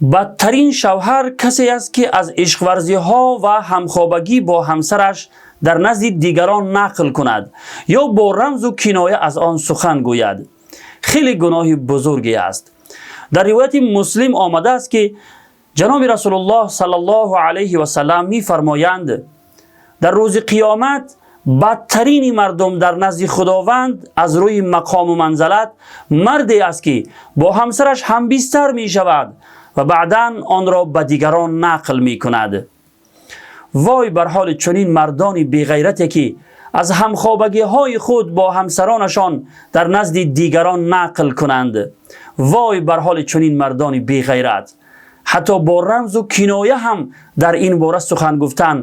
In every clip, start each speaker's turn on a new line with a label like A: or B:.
A: Бадтарин шавҳар касе аст, ки аз ишқварзиҳо ва ҳамхобагӣ бо ҳамсараш дар назди дигарон нақл кунад ё бо рамзу киноя аз он сухан гӯяд. Хеле гуноҳи бузурге аст. Дар ривояти Муслим омадааст, ки ҷаноби Расулуллоҳ саллаллоҳу алайҳи васаллам мефармоянд: дар рӯзи қиёмат бадтарини мардум дар назди Худованд аз рӯи мақому манзалат марде аст, ки бо ҳамсараш ҳамбистар мешавад ва баъдан онро ба дигарон нақл мекунад. Вой бар ҳоли чунин мардони беғайрате, ки аз ҳамхобагиҳои худ бо ҳамсаронашон дар назди дигарон нақл кунанд. Вой бар ҳоли чунин мардони беғайрат, ҳатто бо рамзу киноя ҳам дар ин бора сухан гуфтан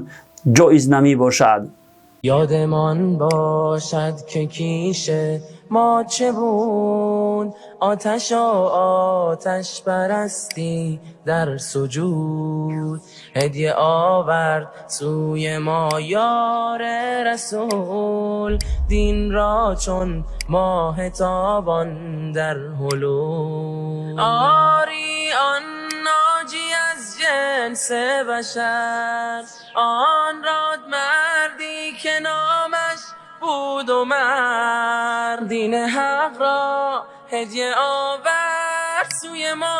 A: ҷоиз намебошад.
B: یادمان باشد که کیش ما چه بود، آتش و آتش پرستی در سجود. هدیه آورد سوی ما یار رسول، دین را چون ماه تابان در حلول. آری، آن ناجی از جنس بشر، آن راد مردی که نامش بود عمر. دین حق را هدیه آورد سوی ما.